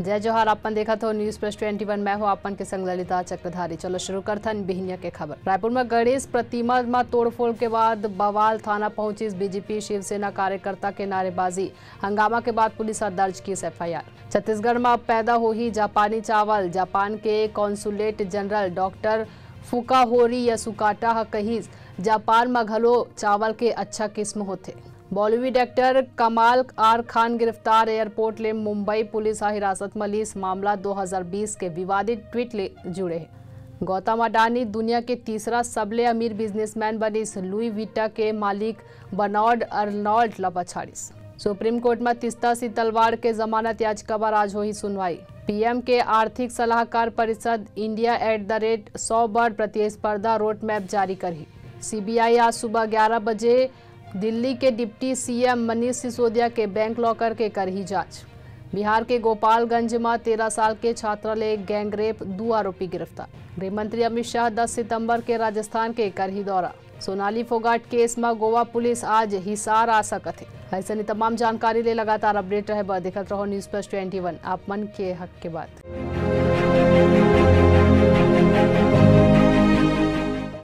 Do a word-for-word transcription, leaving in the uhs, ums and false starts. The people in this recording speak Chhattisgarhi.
जय जोहार, आप मन देखत हो News Plus twenty one, मैं हूं आप मन के संग ललिता चक्रधारी। चलो शुरू करथन बिहनिया के खबर। रायपुर में गणेश प्रतिमा में तोड़फोड़ के बाद बवाल, थाना पहुंचिस बीजेपी, शिवसेना कार्यकर्ता के नारेबाजी, हंगामा के बाद पुलिस ह दर्ज किस एफआईआर। छत्तीसगढ़ में अब पैदा होही जापानी चावल, जापान के कॉन्सुलेट जनरल डॉक्टर फुकाहोरी यसुकाटा ह कहिस, जापान म घलो चावल के अच्छा किस्म होथे। बॉलीवुड एक्टर कमाल आर खान गिरफ्तार, एयरपोर्ट ले मुंबई पुलिस ह हिरासत म लीस। मामला दो हज़ार बीस के विवादित ट्वीट ले जुड़े हे। गौतम अडानी दुनिया के तीसरा सबले अमीर बिजनेसमैन बनिस। लुई विटा के मालिक बर्नार्ड अर्नोल्ड ल पछाड़िस। सुप्रीम कोर्ट म तीस्ता सितलवाड़ के जमानत याचिका बर आज होही सुनवाई। पीएम के आर्थिक सलाहकार परिषद India at the rate सौ बर प्रतिस्पर्धा रोडमैप जारी करही। सीबीआई आज सुबह ग्यारह बजे दिल्ली के डिप्टी सीएम मनीष सिसोदिया के बैंक लॉकर के करही जांच। बिहार के गोपालगंज म तेरह साल के छात्रा ले गैंगरेप, दू आरोपी गिरफ्तार। गृह मंत्री अमित शाह दस सितंबर के राजस्थान के करही दौरा। सोनाली फोगाट केस म गोवा पुलिस आज हिसार आ सकत हे। अइसने तमाम जानकारी ले लगातार अपडेट रहे बर देखत रहो News Plus twenty one, आप मन के हक के बात।